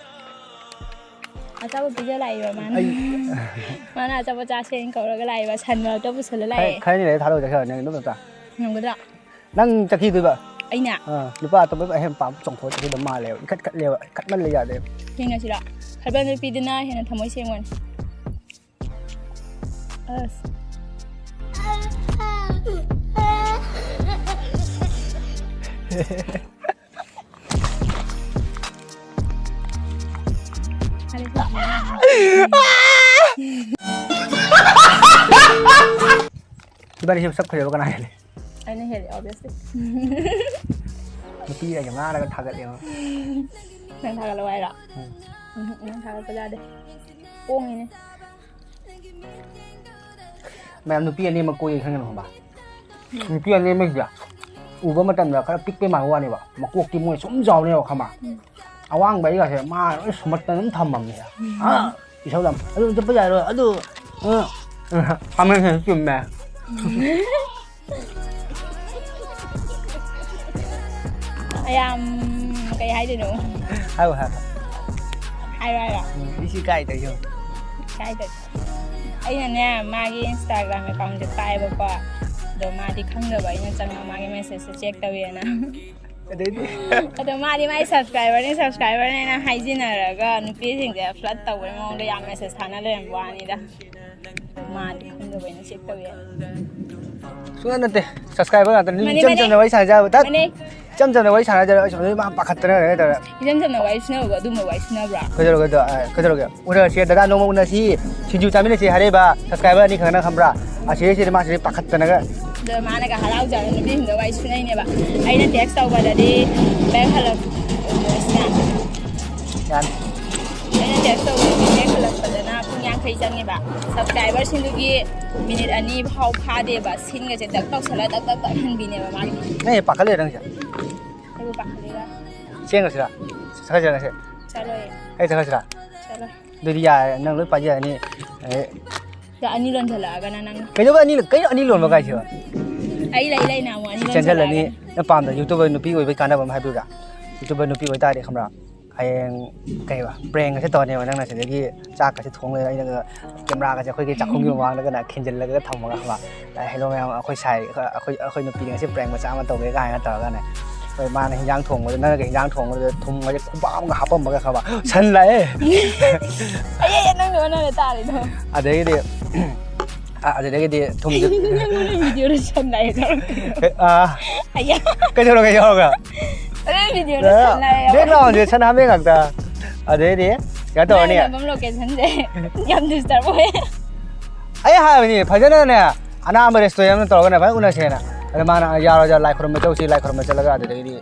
ꯑꯆꯥꯄꯣꯠ ꯄꯤꯖ ꯂꯥꯛꯏꯕ ꯃꯥꯅ꯫ ꯑꯩ ꯃꯥꯅ ꯑꯆꯥꯄꯣꯠ ꯆꯥꯁꯦꯅ ꯀꯧꯔꯒ ꯂꯥꯛꯏꯕ꯫ ꯁꯟ ꯃꯔꯛꯇ ꯄꯨꯁꯜꯂ ꯈꯔ ꯂꯥꯛꯑꯦ꯫ ꯈꯔꯅꯤ ꯂꯩꯔ ꯊꯥꯗꯣꯛꯑ ꯆꯠꯈ꯭ꯔꯅꯤ ꯅꯪ ꯑꯗꯨꯝ ꯅꯠꯇ꯭ꯔꯥ? ꯉꯝꯒꯗ꯭ꯔꯥ? ꯅꯪ ꯆꯠꯈꯤꯗꯣꯏꯕ꯫ ꯑꯩꯅ? ꯑꯥ, ꯅꯨꯄꯥ ꯑꯇꯣꯞꯄ ꯑꯍꯦꯟ ꯄꯥꯝꯕ ꯆꯣꯡꯊꯣꯛꯑ ꯆꯠꯈꯤꯗꯧ ꯃꯥꯜꯂꯦꯕ꯫ ꯏꯈꯠ ꯈꯠꯂꯦꯕ꯫ ꯏꯈꯠꯃꯜꯂꯦ ꯌꯥꯗꯦꯕ꯫ ꯌꯦꯡꯅꯁꯤꯔꯣ? ꯈꯠꯄ ꯅꯨꯄꯤꯗꯨꯅ ꯍꯦꯟꯅ ꯊꯃꯣꯏ ꯁꯦꯡꯕꯅꯤ꯫ ꯑꯁ꯫ ꯏꯕꯥꯅꯤꯁꯦ ꯁꯛ ꯐꯖꯕ ꯀꯅꯥ ꯍꯦꯜꯂꯤ? ꯑꯩꯅ ꯍꯦꯜꯂꯤ, obviously꯫ ꯅꯨꯄꯤ ꯑꯩꯅ ꯉꯥꯡꯉꯒ ꯊꯥꯒꯠꯂꯦꯕ꯫ ꯅꯪ ꯊꯥꯒꯠꯂꯣ ꯍꯥꯏꯔꯣ? ꯎꯝ꯫ ꯎꯝ, ꯅꯪ ꯊꯥꯒꯠꯄ ꯌꯥꯗꯦ꯫ ꯄꯣꯡꯉꯤꯅꯦ꯫ ꯃꯌꯥꯝ ꯅꯨꯄꯤ ꯑꯅꯦꯝꯕ ꯀꯣꯏꯌꯦ ꯈꯪꯒꯅꯣ ꯈꯪꯕ? ꯅꯨꯄꯤ ꯑꯅꯦꯝꯕꯁꯤꯗ ꯎꯕ ꯃꯇꯝꯗ ꯈꯔ ꯄꯤꯛꯄꯩ ꯃꯥꯟꯕ ꯋꯥꯅꯦꯕ, ꯃꯀꯣꯛꯇꯤ ꯃꯣꯏ ꯁꯨꯝ ꯆꯥꯎꯅꯦꯕ ꯈꯪꯕ? ꯑꯋꯥꯡꯕ ꯑꯩꯒꯁꯦ ꯃꯥ ꯂꯣꯏ ꯁꯨꯝꯃꯠꯇꯅ ꯑꯗꯨꯝ ꯊꯝꯃꯝꯅꯦ꯫ ꯏꯁꯧ ꯌꯥꯝ ꯑꯗꯨ ꯆꯠꯄ ꯌꯥꯔꯣꯏ ꯑꯗꯨ꯫ ꯍꯥꯃꯦꯡ ꯆꯨꯝꯃꯦ꯫ ꯌꯥꯝ ꯀꯩ ꯍꯥꯏꯗꯣꯏꯅꯣ? ꯍꯥꯏꯌꯣ ꯍꯥꯏꯌꯣ꯫ ꯍꯥꯏꯔꯣ ꯍꯥꯏꯔꯣ꯫ ꯎꯝ, ꯏꯁꯤ ꯀꯥꯏꯗꯒꯤ? ꯀꯥꯏꯗ? ꯑꯩꯅꯅꯦ, ꯃꯥꯒꯤ ꯏꯟꯁꯇꯥꯒ꯭ꯔꯥꯝ ꯑꯦꯀꯥꯎꯟꯁꯦ ꯄꯥꯏꯌꯦꯕꯀꯣ꯫ ꯑꯗꯣ ꯃꯥꯗꯤ ꯈꯪꯗꯕ, ꯑꯩꯅ ꯆꯪꯉꯒ ꯃꯥꯒꯤ ꯃꯦꯁꯦꯖꯁꯦ ꯆꯦꯛ ꯇꯧꯋꯦꯅ꯫ ꯑꯗꯩꯗꯤ ꯑꯗꯣ ꯃꯥꯗꯤ ꯃꯥꯒꯤ ꯁꯕꯁꯀ꯭ꯔꯥꯏꯕꯔꯅꯦ ꯁꯕꯁꯀ꯭ꯔꯥꯏꯕꯔꯅꯦꯅ ꯍꯥꯏꯖꯤꯟꯅꯔꯒ ꯅꯨꯄꯤꯁꯤꯡꯁꯦ ꯐ꯭ꯂꯠ ꯇꯧꯕꯩ ꯃꯑꯣꯡꯗ ꯌꯥꯝ ꯃꯦꯁꯦꯖ ꯊꯥꯅ ꯂꯩꯔꯝꯕ ꯋꯥꯅꯤꯗ꯫ ꯃꯥꯗꯤ ꯈꯪꯗꯕꯩꯅ ꯆꯦꯛ ꯇꯧꯋꯦ꯫ ꯁꯨꯡꯅ ꯅꯠꯇꯦ꯫ ꯁꯕꯁꯀ꯭ꯔꯥꯏꯕꯔ ꯉꯥꯛꯇꯅꯤ꯫ ꯃꯅꯦ, ꯏꯆꯝ ꯃꯅꯦ꯫ ꯆꯝꯅ ꯋꯥꯔꯤ ꯁꯥꯟꯅꯖꯕ꯫ ꯇꯠ꯫ ꯃꯅꯦ꯫ ꯏꯆꯝ ꯆꯝꯅ ꯋꯥꯔꯤ ꯁꯥꯟꯅꯖꯔ ꯑꯩ ꯁꯣꯝꯗ ꯃꯥ ꯄꯥꯈꯠꯇꯅ ꯂꯩꯔꯦ ꯇꯧꯔꯦ꯫ ꯏꯆꯝ ꯆꯝꯅ ꯋꯥꯔꯤ ꯁꯤꯟꯅꯕ ꯑꯗꯨꯝꯕ ꯋꯥꯔꯤ ꯁꯤꯟꯅꯕ꯭ꯔꯥ? ꯀꯩꯗꯧꯔꯒꯦ ꯑꯗꯣ? ꯑꯦ, ꯀꯩꯗꯧꯔꯒꯦ? ꯎꯅꯔꯁꯤ ꯗꯗꯥ, ꯅꯣꯡꯃ ꯎꯅꯁꯤ꯫ ꯁꯤꯡꯖꯨ ꯆꯥꯃꯤꯟꯅꯁꯤ ꯍꯥꯏꯔꯛꯏꯕ ꯁꯕꯁꯀ꯭ꯔꯥꯏꯕꯔ ꯑꯅꯤ ꯈꯛꯅ ꯈꯪꯕ꯭ꯔꯥ? ꯑꯁꯤꯗꯩꯁꯤꯗ ꯃꯥꯁꯤꯗꯤ ꯄꯥꯈꯠꯇꯅꯒ꯫ ꯑꯗꯣ ꯃꯥꯅꯒ ꯍꯔꯥꯎꯖꯔ ꯅꯨꯄꯤꯁꯤꯡꯗꯣ ꯋꯥꯔꯤ ꯁꯤꯟꯅꯩꯅꯦꯕ꯫ ꯑꯩꯅ ꯇꯦꯛꯁ ꯇꯧꯕꯗꯗꯤ ꯕꯦꯛ ꯍꯜꯂꯛ ꯌꯥꯅꯤ꯫ ꯑꯩꯅ ꯇꯦꯛꯁ ꯇꯧꯕꯗꯗꯤ ꯕꯦꯛ ꯍꯜꯂꯛꯄꯗꯅ ꯄꯨꯡ ꯌꯥꯡꯈꯩ ꯆꯪꯉꯦꯕ꯫ ꯁꯕꯁꯀ꯭ꯔꯥꯏꯕꯔꯁꯤꯡꯗꯨꯒꯤ ꯃꯤꯅꯤꯠ ꯑꯅꯤ ꯐꯥꯎ ꯐꯥꯗꯦꯕ꯫ ꯁꯤꯟꯒꯁꯦ ꯗꯛ ꯇꯧꯁꯜꯂ ꯗꯛ ꯗꯛ ꯗꯛ ꯍꯟꯕꯤꯅꯦꯕ ꯃꯥꯒꯤ꯫ ꯅꯪ ꯍꯦꯛ ꯄꯥꯈꯠꯂꯦ ꯅꯪꯁꯦ꯫ ꯑꯩꯕꯨ ꯄꯥꯈꯠꯂꯤꯔꯥ? ꯆꯦꯟꯈ꯭ꯔꯁꯤꯔꯥ? ꯆꯠꯈ꯭ꯔꯁꯤꯔ ꯉꯁꯤ? ꯆꯠꯂꯣꯏꯌꯦ꯫ ꯑꯩ ꯆꯠꯈ꯭ꯔꯁꯤꯔꯥ? ꯆꯠꯂꯣꯏ꯫ ꯑꯗꯨꯗꯤ ꯌꯥꯔꯦ, ꯅꯪ ꯂꯣꯏ ꯄꯥꯏꯖꯔꯅꯤ꯫ ꯑꯦ, ꯑꯗ ꯑꯅꯤ ꯂꯣꯟꯁꯤꯜꯂꯛꯑꯒꯅ ꯅꯪ ꯀꯩꯗꯧꯕ ꯑꯅꯤ? ꯀꯩꯅꯣ ꯑꯅꯤ ꯂꯣꯟꯕ ꯀꯥꯏꯁꯤꯕ? ꯑꯩ ꯂꯩ ꯂꯩꯅ ꯑꯃꯨꯛ ꯑꯅꯤ ꯆꯦꯟꯁꯤꯜꯂꯅꯤ꯫ ꯂꯣꯟꯁꯤꯜꯂꯛꯑꯒꯅ꯫ ꯅꯪ ꯄꯥꯝꯗ ꯌꯨꯇꯨꯕꯔ ꯅꯨꯄꯤ ꯑꯣꯏꯕꯒꯤ ꯀꯥꯟꯅꯕ ꯑꯃ ꯍꯥꯏꯕꯤꯌꯨꯔꯥ? ꯌꯨꯇꯨꯕꯔ ꯅꯨꯄꯤ ꯑꯣꯏꯇꯥꯔꯗꯤ ꯈꯪꯕ꯭ꯔꯥ? ꯍꯌꯦꯡ ꯀꯩꯕ ꯄ꯭ꯔꯦꯡꯒꯁꯦ ꯇꯧꯔꯅꯦꯕ꯫ ꯅꯪꯅ ꯁꯤꯗꯒꯤ ꯆꯥꯛꯀꯁꯦ ꯊꯣꯡ ꯂꯩꯔ ꯑꯩꯅꯒ ꯀꯦꯃꯦꯔꯥꯒꯁꯦ ꯑꯩꯈꯣꯏꯒꯤ ꯆꯥꯛꯈꯨꯝꯒꯤ ꯃꯃꯥꯡꯗꯒꯅ ꯈꯤꯟꯖꯤꯜꯂꯒ ꯊꯝꯃꯒ ꯈꯪꯕ꯭ꯔꯥ? "ꯍꯦꯂꯣ ꯃꯌꯥꯝ, ꯑꯩꯈꯣꯏ ꯁꯥꯏ, ꯑꯩꯈꯣꯏ, ꯑꯩꯈꯣꯏ ꯅꯨꯄꯤꯗꯤ ꯉꯁꯤ ꯄ꯭ꯔꯦꯡ ꯃꯆꯥ ꯑꯃ ꯇꯧꯒꯦ" ꯀꯥꯏꯅ ꯇꯧꯔꯒꯅꯦ꯫ ꯍꯣꯏ, ꯃꯥꯅ ꯍꯤꯟꯖꯥꯡ ꯊꯣꯡꯕꯗ, ꯅꯪꯅꯒ ꯍꯤꯟꯖꯥꯡ ꯊꯣꯡꯕꯗꯨꯗ ꯊꯨꯝꯒꯁꯦ ꯈꯨꯕꯥꯝ ꯑꯃꯒ ꯍꯥꯞꯄꯝꯃꯒ ꯈꯪꯕ꯭ꯔꯥ? "ꯁꯟ ꯂꯥꯛꯑꯦ!" ꯑꯦ ꯅꯪꯅ ꯑꯣꯟꯅꯔ ꯇꯥꯔꯤꯗꯣ꯫ ꯑꯗꯒꯤꯗꯤ ꯑ-, ꯑꯗꯨꯗꯒꯤꯗꯤ ꯊꯨꯝꯁꯦ ꯅꯪ ꯚꯤꯗꯤꯑꯣꯗ ꯁꯟ ꯂꯥꯛꯑꯦ ꯇꯧꯔꯛꯀꯦ꯫ ꯑꯥ, ꯑꯌꯥ꯫ ꯀꯩꯗꯧꯔꯒꯦ ꯌꯥꯎꯔꯒ? ꯑꯗꯨ ꯚꯤꯗꯤꯑꯣꯗ ꯁꯟ ꯂꯥꯛꯑꯦ ꯌꯥꯎꯔꯛꯀꯦ꯫ ꯕꯦꯛꯒ꯭ꯔꯥꯎꯟꯁꯦ ꯁꯅꯥ ꯍꯥꯃꯦꯡ ꯉꯥꯛꯇ꯫ ꯑꯗꯩꯗꯤ ꯀꯩꯅꯣ ꯇꯧꯔꯅꯤ꯫ ꯅꯪ ꯂꯩꯐꯝ ꯂꯣꯀꯦꯁꯟꯁꯦ ꯌꯥꯝ ꯗꯤꯁꯇꯔꯕ ꯑꯣꯏꯌꯦ꯫ ꯑꯩ ꯍꯥꯏꯕꯅꯤ ꯐꯖꯅꯅꯦ, ꯑꯅꯥꯟꯕ ꯔꯦꯁꯇꯨꯔꯦꯟ ꯑꯃ ꯇꯧꯔꯒꯅꯦ ꯐꯖꯅ ꯎꯅꯁꯦꯅ꯫ ꯑꯗ ꯃꯥꯅ ꯌꯥꯔꯣꯏ ꯌꯥꯔꯣꯏ, ꯂꯥꯏ ꯈꯨꯔꯨꯝꯕ ꯆꯧꯁꯤ, ꯂꯥꯏ ꯈꯨꯔꯨꯝꯕ ꯆꯠꯂꯒ ꯑꯗꯨꯗꯒꯤꯗꯤ꯫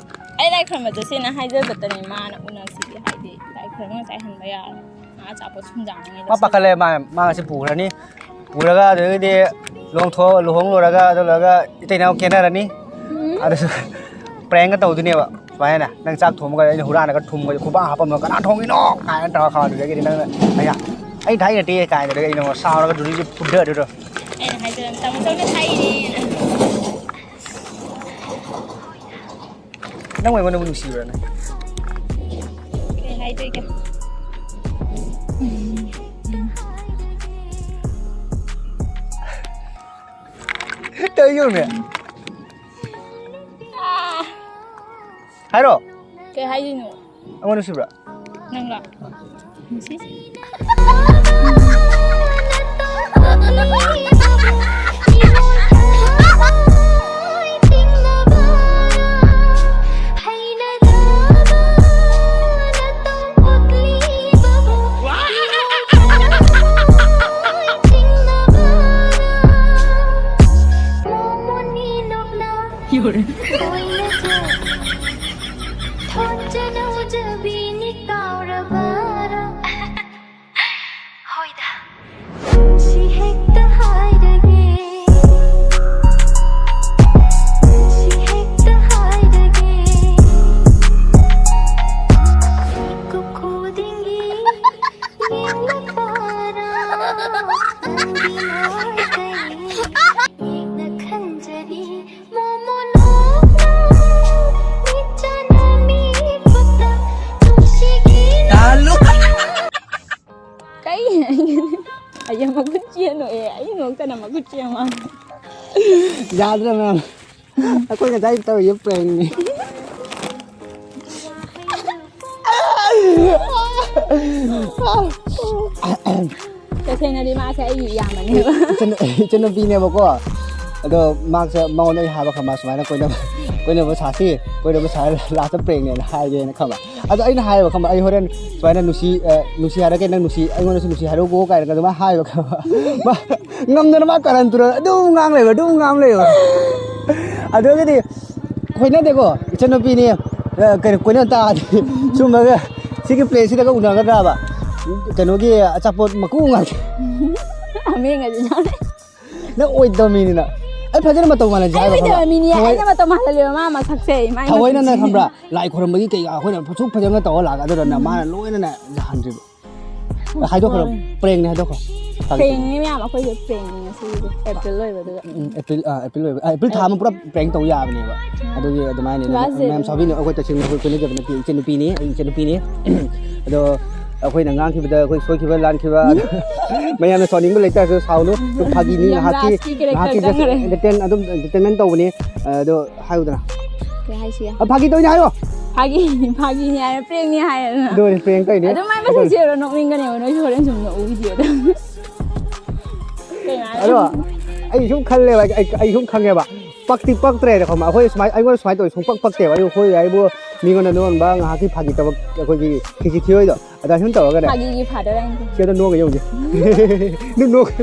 ꯑꯩ ꯂꯥꯏ ꯈꯨꯔꯨꯝꯕ ꯆꯠꯁꯦꯅ ꯍꯥꯏꯖꯕꯇꯅꯤ ꯃꯥꯅ ꯎꯅꯁꯤꯗꯤ ꯍꯥꯏꯗꯤ ꯂꯥꯏ ꯈꯨꯔꯨꯝꯕ ꯉꯁꯥꯏ ꯍꯟꯕ ꯌꯥꯔꯣꯏ꯫ ꯃꯥ ꯑꯆꯥꯄꯣꯠ ꯁꯨꯝ ꯆꯥꯅꯤꯡꯉꯤꯗ꯫ ꯃꯥ ꯄꯥꯈꯠꯂꯦ, ꯃꯥ, ꯃꯥ ꯉꯁꯤ ꯄꯨꯈ꯭ꯔꯅꯤ꯫ ꯄꯨꯔꯒ ꯑꯗꯨꯗꯒꯤꯗꯤ ꯂꯨꯍꯣꯡꯊꯣꯛ ꯂꯨꯍꯣꯡ ꯂꯣꯏꯔꯒ ꯑꯗꯨ ꯂꯣꯏꯔꯒ ꯏꯇꯩꯅꯥꯎ ꯈꯦꯠꯅꯔꯅꯤ꯫ ꯑꯗꯨꯁꯨ prank ꯇꯧꯗꯣꯏꯅꯦꯕ꯫ ꯁꯨꯃꯥꯏꯅ ꯅꯪ ꯆꯥꯛ ꯊꯣꯡꯕꯒ ꯑꯩꯅ ꯍꯨꯔꯥꯟꯅꯒ ꯊꯨꯝꯒ ꯈꯨꯕꯥꯛ ꯍꯥꯞꯄꯝꯃꯒ "ꯀꯅꯥ ꯊꯣꯡꯉꯤꯅꯣ?" ꯀꯥꯏꯅ ꯇꯧꯔ ꯈꯪꯉꯛꯑꯗꯨꯗꯒꯤꯗꯤ ꯅꯪꯅ "ꯑꯩꯅ ꯑꯩꯅ ꯊꯥꯛꯏ ꯅꯠꯇꯦ" ꯀꯥꯏꯅ ꯑꯗꯨꯗꯒꯤ ꯑꯩꯅ ꯁꯥꯎꯔꯒ ꯗꯨꯔꯤꯁꯦ ꯐꯨꯗꯗꯣꯏꯔꯣ? ꯑꯩꯅ ꯍꯥꯏꯗꯣꯏꯔꯣ ꯇꯥꯃꯣ ꯆꯧꯅ ꯊꯥꯛꯏꯅꯦꯅ? ꯅꯪ ꯑꯩꯉꯣꯟꯗꯕꯨ ꯅꯨꯡꯁꯤꯕ꯭ꯔꯥꯅꯦ? ꯀꯩ ꯍꯥꯏꯗꯣꯏꯒꯦ? ꯀꯩꯅꯣꯅꯦ? ꯍꯥꯏꯔꯣ꯫ ꯀꯩ ꯍꯥꯏꯗꯣꯏꯅꯣ? ꯑꯩꯉꯣꯟꯗ ꯅꯨꯡꯁꯤꯕ꯭ꯔꯥ? ꯅꯪꯂꯣ? ꯅꯨꯡꯁꯤ꯫ ꯍꯣꯏꯗ꯫ ꯅꯨꯡꯁꯤ ꯍꯦꯛꯇ ꯍꯥꯏꯔꯒꯦ꯫ ꯅꯨꯡꯁꯤ ꯍꯦꯛꯇ ꯍꯥꯏꯔꯒꯦ꯫ ꯃꯤꯀꯨꯞ ꯈꯨꯗꯤꯡꯒꯤ ꯌꯦꯡꯂꯛꯄꯗ ꯅꯪꯒꯤ ꯃꯥꯏꯀꯩ ꯌꯦꯡꯅ ꯈꯟꯖꯔꯤ꯫ ꯃꯣꯃꯣꯟ ꯃꯤꯠꯆꯅ ꯃꯤꯀꯨꯞꯇ ꯅꯨꯡꯁꯤꯒꯤ ꯇꯥꯍꯜꯂꯨ꯫ ꯀꯩ? ꯑꯩ ꯃꯈꯨꯠ ꯆꯦꯟꯂꯣꯏ꯫ ꯑꯩ ꯅꯣꯛꯇꯅ ꯃꯈꯨꯠ ꯆꯦꯟ ꯃꯥ꯫ ꯌꯥꯗ꯭ꯔꯦ ꯃꯌꯥꯝ꯫ ꯑꯩꯈꯣꯏ ꯉꯁꯥꯏ ꯇꯧꯔꯤꯁꯦ prankꯅꯤ꯫ ꯇꯁꯦꯡꯅꯗꯤ ꯃꯥꯁꯦ ꯑꯩꯒꯤ ꯏꯌꯥꯝꯕꯅꯦꯕ꯫ ꯏꯆꯟ-, ꯏꯆꯟꯅꯨꯄꯤꯅꯦꯕꯀꯣ꯫ ꯑꯗꯣ ꯃꯥꯁꯦ, ꯃꯉꯣꯟꯗ ꯑꯩ ꯍꯥꯏꯕ ꯈꯪꯕ, ꯁꯨꯃꯥꯏꯅ ꯀꯣꯏꯅꯕ, ꯀꯣꯏꯅꯕ ꯁꯥꯁꯤ, ꯀꯣꯏꯅꯕ ꯁꯥꯔ lastꯇ prankꯅꯦꯅ ꯍꯥꯏꯒꯦꯅ ꯈꯪꯕ꯫ ꯑꯗꯣ ꯑꯩꯅ ꯍꯥꯏꯌꯦꯕ ꯈꯪꯕ, ꯑꯩ ꯍꯣꯔꯦꯟ ꯁꯨꯃꯥꯏꯅ ꯅꯨꯡꯁꯤ, ꯑ, ꯅꯨꯡꯁꯤ ꯍꯥꯏꯔꯒꯦ, ꯅꯪ ꯅꯨꯡꯁꯤ, ꯑꯩꯉꯣꯟꯗꯁꯨ ꯅꯨꯡꯁꯤ ꯍꯥꯏꯔꯛꯎꯀꯣ ꯀꯥꯏꯅꯒ ꯑꯗꯨꯃꯥꯏꯅ ꯍꯥꯏꯌꯦꯕ ꯈꯪꯕ꯫ ꯃꯥ ꯉꯝꯗꯅ ꯃꯥ ꯀꯔꯟ ꯇꯨꯔꯟ ꯑꯗꯨꯝ ꯉꯥꯡ ꯂꯩꯕ, ꯑꯗꯨꯝ ꯉꯥꯡ ꯂꯩꯕ꯫ ꯑꯗꯨꯒꯤꯗꯤ ꯀꯣꯏꯅꯗꯦꯀꯣ, ꯏꯆꯟꯅꯨꯄꯤꯅꯤ, ꯑ, ꯀꯩꯅꯣ, ꯀꯣꯏꯅ ꯇꯥꯔꯗꯤ ꯁꯨꯝꯕꯒ ꯁꯤꯒꯤ placeꯁꯤꯗꯒ ꯎꯅꯒꯗ꯭ꯔꯕ? ꯀꯩꯅꯣꯒꯤ ꯑꯆꯥꯄꯣꯠ ꯃꯀꯨ ꯉꯥꯛꯇ꯫ ꯍꯥꯃꯦꯡ ꯑꯗꯨ ꯆꯥꯔꯦ꯫ ꯅꯪ ꯑꯣꯏꯗꯕ ꯃꯤꯅꯤꯅ꯫ ꯑꯩ ꯐꯖꯅ ꯃꯇꯧ ꯃꯥꯜꯍꯟꯁꯦ ꯑꯩ ꯍꯥꯏꯕ ꯑꯣꯏꯗꯕ ꯈꯪꯕ꯭ꯔꯥ? ꯃꯤꯅꯤ, ꯊꯑꯣꯏ-, ꯑꯩꯅ ꯃꯇꯧ ꯃꯥꯜꯍꯜꯂꯦꯕ ꯃꯥ ꯃꯁꯛꯁꯦ, ꯏꯃꯥ, ꯏꯃꯥ, ꯊꯑꯣꯏꯅꯅꯦ ꯁꯛꯁꯦ꯫ ꯈꯪꯕ꯭ꯔꯥ? ꯂꯥꯏ ꯈꯨꯔꯨꯝꯕꯒꯤ ꯀꯩ ꯑꯩꯈꯣꯏꯅ ꯁꯨꯛ ꯐꯖꯅ ꯇꯧꯔ ꯂꯥꯛꯑꯒ ꯑꯗꯨꯅ ꯃꯥꯅ ꯂꯣꯏꯅꯅꯦ ꯌꯥꯍꯟꯗ꯭ꯔꯤꯕ꯫ ꯍꯥꯏꯗꯣꯛꯈ꯭ꯔꯣ, ꯄ꯭ꯔꯦꯡꯅꯦ ꯍꯥꯏꯗꯣꯛꯈ꯭ꯔꯣ꯫ ꯐꯥꯒꯤ ꯇꯧꯕꯅꯦ꯫ ꯄ꯭ꯔꯦꯡꯅꯤ ꯃꯌꯥꯝ, ꯑꯩꯈꯣꯏꯁꯦ ꯄ꯭ꯔꯦꯡꯅꯤ ꯉꯁꯤꯒꯤꯁꯦ꯫ ꯑꯦꯄ꯭ꯔꯤꯜ ꯑꯣꯏꯕꯗꯨꯗ꯫ ꯎꯝ, ꯑꯦꯄ꯭ꯔꯤꯜ, ꯑꯥ, ꯑꯦꯄ꯭ꯔꯤꯜ ꯑꯣꯏꯕ, ꯑꯥ, ꯑꯦꯄ꯭ꯔꯤꯜ ꯊꯥ ꯑꯃ ꯄꯨꯔꯥ ꯄ꯭ꯔꯦꯡ ꯇꯧ ꯌꯥꯕꯅꯦꯕ꯫ ꯑꯗꯨꯒꯤ ꯑꯗꯨꯃꯥꯏꯅ ꯂꯥꯁ ꯗꯦꯠ ꯃꯌꯥꯝ ꯁꯥꯎꯕꯤꯅꯨ, ꯑꯩꯈꯣꯏ ꯇꯁꯦꯡꯅ ꯑꯩꯈꯣꯏ ꯀꯣꯏꯅꯖꯕ ꯅꯠꯇꯦ, ꯏꯆꯟꯅꯨꯄꯤꯅꯤ, ꯑꯩ ꯏꯆꯟꯅꯨꯄꯤꯅꯤ꯫ ꯑꯗꯣ ꯑꯩꯈꯣꯏꯅ ꯉꯥꯡꯈꯤꯕꯗ ꯑꯩꯈꯣꯏ ꯁꯣꯏꯈꯤꯕ ꯂꯥꯟꯈꯤꯕ, ꯑꯗꯣ ꯃꯌꯥꯝꯅ ꯁꯥꯎꯅꯤꯡꯕ ꯂꯩꯇꯥꯔꯁꯨ ꯁꯥꯎꯅꯨ꯫ ꯁꯨꯝ ꯐꯥꯒꯤꯅꯤ, ꯌꯥꯝ ꯉꯥꯏꯍꯥꯛꯀꯤ, ꯂꯥꯁꯀꯤ ꯀꯦꯔꯦꯛꯇꯔ ꯉꯥꯏꯍꯥꯛꯀꯤ ꯆꯪꯈ꯭ꯔꯦ꯫ Entertain ꯑꯗꯨꯝ entertainment ꯇꯧꯕꯅꯤ꯫ ꯑꯗꯣ ꯍꯥꯏꯌꯨꯗꯅ꯫ ꯀꯩ ꯍꯥꯏꯁꯤꯒꯦ? ꯑ, ꯐꯥꯒꯤ ꯇꯧꯅꯤ ꯍꯥꯏꯌꯣ꯫ ꯐꯥꯒꯤ, ꯐꯥꯒꯤꯅꯤ ꯍꯥꯏꯔ ꯄ꯭ꯔꯦꯡꯅꯤ ꯍꯥꯏꯔꯦꯗꯅ꯫ ꯑꯗꯨꯅꯤ, ꯄ꯭ꯔꯦꯡ ꯇꯧꯔꯤꯅꯦ꯫ ꯑꯗꯨꯝ ꯃꯥꯏ ꯃꯁꯛ ꯆꯦꯔꯣ ꯅꯣꯛꯅꯤꯡꯒꯅꯦꯕ ꯅꯣꯏꯁꯨ ꯍꯣꯔꯦꯟ ꯁꯨꯝ ꯅꯣꯛꯎ ꯚꯤꯗꯤꯑꯣꯗ꯫ ꯀꯩ ꯍꯥꯏꯅꯣ? ꯑꯗꯣ ꯑꯩ ꯁꯨꯝ ꯈꯜꯂꯦꯕ, ꯑꯩ, ꯑꯩ ꯁꯨꯝ ꯈꯪꯉꯦꯕ꯫ ꯄꯛꯇꯤ ꯄꯛꯇ꯭ꯔꯦꯅ ꯈꯪꯕ꯫ ꯑꯩꯈꯣꯏ ꯁꯨꯃꯥꯏ-, ꯑꯩꯉꯣꯟꯗ ꯁꯨꯃꯥꯏꯅ ꯇꯧꯋꯤ ꯁꯨꯡꯄꯛ ꯄꯛꯇꯦꯕ꯫ ꯑꯩ ꯑꯩꯈꯣꯏ ꯍꯥꯏꯕꯨ ꯃꯤꯉꯣꯟꯗ ꯅꯣꯛꯍꯟꯕ ꯉꯥꯏꯍꯥꯛꯀꯤ ꯐꯥꯒꯤ ꯇꯕꯛ ꯑꯩꯈꯣꯏꯒꯤ ꯈꯤꯈꯤ ꯊꯤꯑꯣꯏꯗꯣ꯫ ꯑꯗ ꯁꯨꯝ ꯇꯧꯔꯒꯅꯦ꯫ ꯐꯥꯒꯤꯒꯤ ꯐꯥꯗꯔ ꯍꯥꯏꯅꯤ꯫ ꯁꯤꯗ ꯅꯣꯛꯑꯒ ꯌꯦꯡꯉꯨꯁꯦ꯫ ꯑꯗꯨꯝ ꯅꯣꯛ-꯫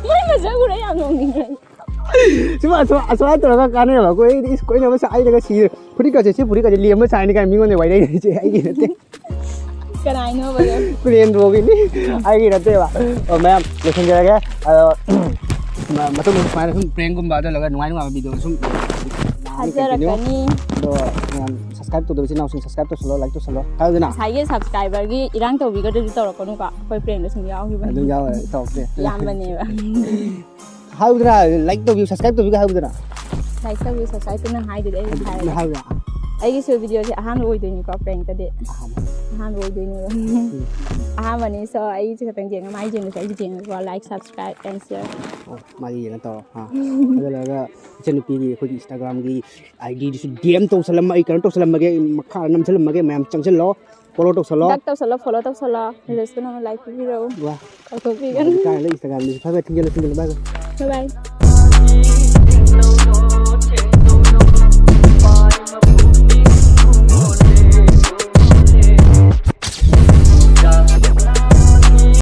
ꯃꯣꯏ ꯃꯁꯛ ꯎꯔ ꯌꯥꯝ ꯅꯣꯛꯅꯤꯡꯉꯦ꯫ ꯁꯨꯝ ꯑꯁꯨ-, ꯑꯁꯨꯃꯥꯏꯅ ꯇꯧꯔꯒ ꯀꯥꯟꯅꯩꯕ꯫ ꯑꯩꯈꯣꯏ ꯑꯩꯗꯤ ꯏꯁ ꯀꯣꯏꯅꯕ ꯁꯥꯏꯗꯒ ꯁꯤꯔꯦ꯫ ꯐꯨꯔꯤꯠꯀꯁꯦ, ꯁꯤ ꯐꯨꯔꯤꯠꯀꯁꯦ ꯂꯦꯝꯕ ꯁꯥꯏꯅꯤ ꯀꯥꯏꯅ ꯃꯤꯉꯣꯟꯗ ꯋꯥꯏꯅꯩꯅꯦ꯫ ꯁꯦ ꯑꯩꯒꯤ ꯅꯠꯇꯦ꯫ ꯀꯅꯥꯏꯅꯣꯕ ꯑꯗꯣ? ꯄ꯭ꯂꯦꯟ ꯔꯣꯒꯤꯅꯤ꯫ ꯑꯩꯒꯤ ꯅꯠꯇꯦꯕ꯫ ꯑꯣ, ꯃꯌꯥꯝ ꯂꯣꯏꯁꯤꯟꯖꯔꯒꯦ꯫ ꯑꯗꯣ, ꯃ-, ꯃꯇꯨꯡꯗ ꯁꯨꯃꯥꯏꯅ ꯁꯨꯝ ꯄ꯭ꯔꯦꯡꯒꯨꯝꯕ ꯑꯗꯨ ꯂꯩꯔꯒ ꯅꯨꯡꯉꯥꯏ ꯅꯨꯡꯉꯥꯏꯕ ꯚꯤꯗꯤꯑꯣ ꯁꯨꯝ continue꯫ ꯊꯥꯖꯔꯛꯀꯅꯤ꯫ ꯑꯗꯣ ꯃꯌꯥꯝ subscribe ꯇꯧꯗꯕ ꯏꯆꯤꯟ ꯏꯅꯥꯎꯁꯤꯡ subscribe ꯇꯧꯁꯜꯂꯣ, like ꯇꯧꯁꯜꯂꯣ꯫ ꯍꯥꯏꯌꯨꯗꯅ꯫ ꯉꯁꯥꯏꯒꯤ subscriberꯒꯤ ꯏꯔꯥꯡ ꯇꯧꯕꯤꯒꯗ꯭ꯔꯗꯤ ꯇꯧꯔꯛꯀꯅꯨꯀꯣ꯫ ꯑꯩꯈꯣꯏ ꯄ꯭ꯔꯦꯡꯗ ꯁꯨꯝ ꯌꯥꯎꯈꯤꯕꯅꯤ꯫ ꯑꯗꯨꯝ ꯌꯥꯎꯋꯦ, ꯇꯧꯔꯛꯇꯦ꯫ ꯏꯌꯥꯝꯕꯅꯦꯕ꯫ ꯍꯥꯏꯌꯨꯗꯅ, like ꯇꯧꯕꯤꯌꯨ, subscribe ꯇꯧꯕꯤꯌꯨ ꯍꯥꯏꯌꯨꯗꯅ꯫ Like ꯇꯧꯕꯤꯌꯨ, subscribe ꯇꯧ ꯅꯪ ꯍꯥꯏꯗꯨꯗꯤ ꯑꯩ ꯑꯗꯨ ꯍꯥꯏꯔꯒꯦ꯫ ꯅꯪ ꯍꯥꯏꯌꯨꯗꯅ꯫ ꯑꯩꯒꯤꯁꯨ ꯚꯤꯗꯤꯑꯣꯁꯦ ꯑꯍꯥꯟꯕ ꯑꯣꯏꯗꯣꯏꯅꯤꯀꯣ, ꯄ꯭ꯔꯦꯡꯇꯗꯤ꯫ ꯑꯍꯥꯟꯕ꯫ ꯑꯍꯥꯟꯕ ꯑꯣꯏꯗꯣꯏꯅꯦꯕ꯫ ꯎꯝ꯫ ꯑꯍꯥꯟꯕꯅꯤ, so ꯑꯩꯁꯦ ꯈꯛꯇꯪ ꯌꯦꯡꯉ ꯃꯥꯏ ꯌꯦꯡꯉꯁꯨ ꯑꯩꯁꯨ ꯌꯦꯡꯉꯒꯦꯀꯣ, like, subscribe and share꯫ ꯑꯣ, ꯃꯥꯒꯤ ꯌꯦꯡꯉ ꯇꯧꯔꯣ꯫ ꯑꯥ꯫ ꯑꯗꯨ ꯂꯣꯏꯔꯒ ꯏꯆꯟꯅꯨꯄꯤꯒꯤ ꯑꯩꯈꯣꯏꯒꯤ Instagramꯒꯤ IDꯗꯨꯁꯨ DM ꯇꯧꯁꯜꯂꯝꯃ-, ꯑꯩ ꯀꯩꯅꯣ ꯇꯧꯁꯜꯂꯝꯃꯒꯦ, ꯃꯈꯥ ꯅꯝꯁꯜꯂꯝꯃꯒꯦ, ꯃꯌꯥꯝ ꯆꯪꯁꯤꯜꯂꯣ꯫ Follow ꯇꯧꯁꯜꯂꯣ꯫ Like ꯇꯧꯁꯜꯂꯣ, follow ꯇꯧꯁꯜꯂꯣ꯫ Reelsꯇꯨ ꯅꯪꯅ like ꯄꯤꯕꯤꯔꯛꯎ꯫ ꯋꯥ꯫ ꯀꯥꯎꯊꯣꯛꯄꯤꯒꯅꯨ꯫ ꯀꯥꯏ ꯂꯩ Instagramꯗꯨꯁꯨ ꯐꯖ ꯊꯤꯡꯖꯤꯜꯂꯣ, ꯊꯤꯡꯖꯤꯜꯂꯣ, bye bye꯫ Bye bye꯫